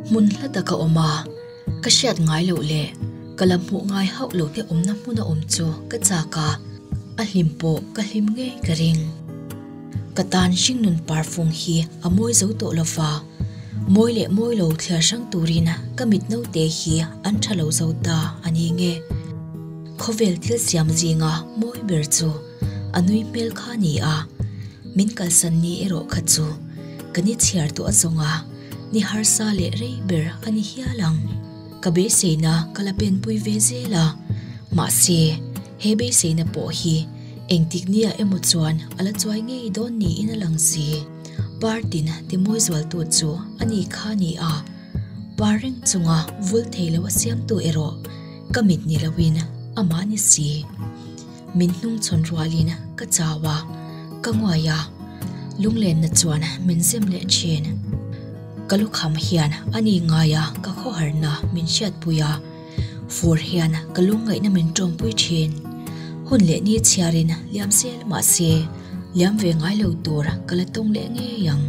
Hmun hla taka awm a, ka hriat ngai loh leh ka la hmuh ngai hauh lo te awmna hmuna awm chu ka chak a, a hlim pawh ka hlim ngei ka ring. Ka tan hringnun parfung hi a mawi zo tawh lo va, mawi leh mawi lo thliar hrang turin ka mit naute hi an tha lo zo ta a ni nge. Khawvel thil siam zinga mawi ber chu a nui hmel kha a ni a, min kalsan ni erawh kha chu ka ni chhiar tawh a zawng a, ni harsa leh rei ber a ni hial ang. Ka beiseina ka la penpui ve zel a, mahse he beiseina pawh hi engtik nia emaw chuan a la chuai ngei dawn niin a lang si. Partin timawi zualtu chu a ni kha a ni a, par reng chunga vul thei lo a siamtu erawh ka mit ni loin amah ni si. Min hnungchhawn rualin ka chau a, ka nguai a, lunglenna chuan min zem leh thin. Ka lukham hian a ni ngaia ka khawharna min hriatpui a, fur hian ka lungngaihna min tawmpui thin. Hun leh ni chhiarin liam zel mah se, liam ve ngai lo tur ka la tawng leh ngei ang.